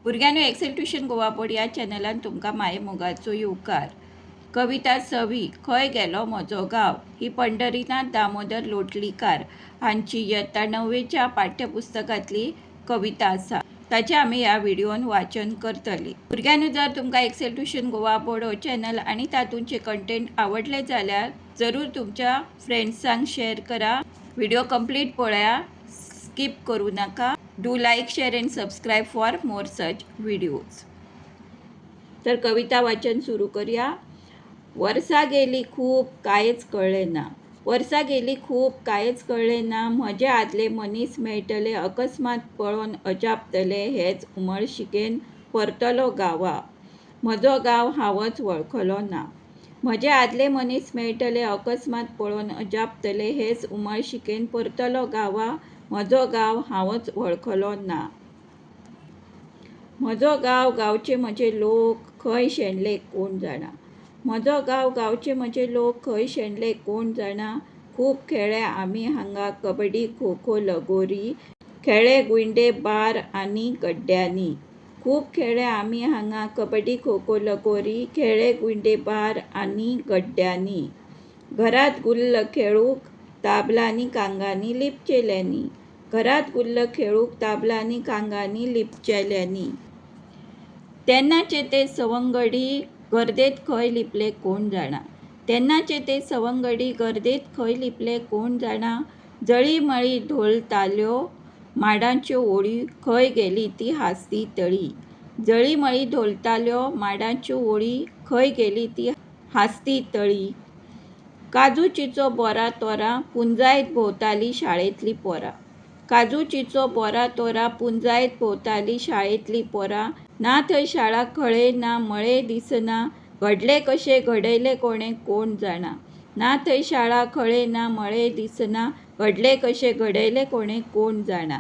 भुरग्यांनो, XL tuition Goa board ह्या चॅनलान तुमकां माये मोगाचो येवकार. कविता सवी, खंय गेलो म्हजो गांव, ही पंढरीनाथ दामोदर लोटलीकार हांची इयत्ता णव्वेच्या पाठ्यपुस्तकांतली कविता आसा. ताचें आमी ह्या व्हिडियोन वाचन करतली. भुरग्यांनो, जर तुमकां एक्सेल ट्युशन गोवा बोर्ड हो चॅनल आनी तातूंचे कंटेंट आवडले जाल्यार जरूर तुमच्या फ्रेंड्सांक शेअर करा. व्हिडिओ कंप्लीट पळया, स्कीप करूं नाका. Do like, share and subscribe for more such videos. तर कविता वाचन सुरू करूया. वर्सां गेली खूब, कांयच कळ्ळें ना. वर्सां गेली खूब, कांयच कळ्ळें ना. म्हजे आदले मनीस मेळटले अकस्मात पळोवन अजापतले हेच उमळशिकेन परतलो गांवा. म्हजो गांव हांवच वळखलो ना. म्हजे आदले मनीस मेळटले अकस्मात पळोवन अजापतले हेच उमळशिकेन परतलो गांवा. म्हजो गांव हांवच वळखलो ना. म्हजो गांव, गांवचे म्हजे लोक खंय शेणले कोण जाणा. म्हजो गांव, गांवचे म्हजे लोक खंय शेणले कोण जाणा. खूब खेळ्ळे आमी हांगा कबड्डी, खो खो, लगोरी, खेळ्ळे गुंडे बार आनी गड्ड्यांनी. खूब खेळ्ळे आमी हांगा कबड्डी, खो खो, लगोरी, खेळ्ळे गुंडे बार आनी गड्ड्यांनी. घरांत गुल्ल खेळूंक ताबलांनी कांगांनी लिपचेल्यांनी. घरांत गुल्ल खेळूंक ताबलांनी कांगांनी लिपचेल्यांनी. तेन्नाचे ते सवंगडी गर्देंत खंय लिपले कोण जाणा. तेन्नाचे ते सवंगडी गर्देंत खंय लिपले कोण जाणा. जळींमळीं धोलताल्यो माडांच्यो ओळी खंय गेली ती हांसती तळी. जळींमळीं धोलताल्यो माडांच्यो ओळी खंय गेली ती हांसती तळी. काजू चिंचो बोरां तोरां पुंजायत भोंवतालीं शाळेंतलीं पोरां. काजू चिंचो बोरां तोरां पुंजायत भोंवतालीं शाळेंतलीं पोरां. ना थंय शाळा खळे ना मळे दिसना, घडलें कशें घडयलें कोणें कोण जाणा. ना थंय शाळा खळे ना मळे दिसना, घडलें कशें घडयलें कोणें कोण जाणा.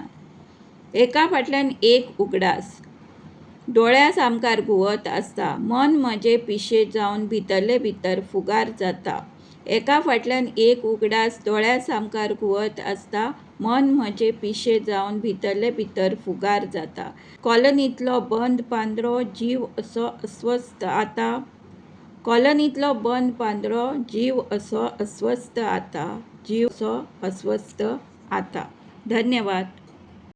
एका फाटल्यान एक उगडास दोळ्यां सामकार घुंवत आसता. मन म्हजें पिशें जावन भितरले भितर फुगार जाता. एका फाटल्यान एक उगडास दोळ्यां सामकार घुंवत आसता. मन म्हजें पिशें जावन भितरले भितर फुगार जाता. कॉलनींतलो बंद पांदरो जीव असो अस्वस्थ आतां. कॉलनींतलो बंद पांदरो जीव असो अस्वस्थ आतां. जीव असो अस्वस्थ आतां. धन्यवाद.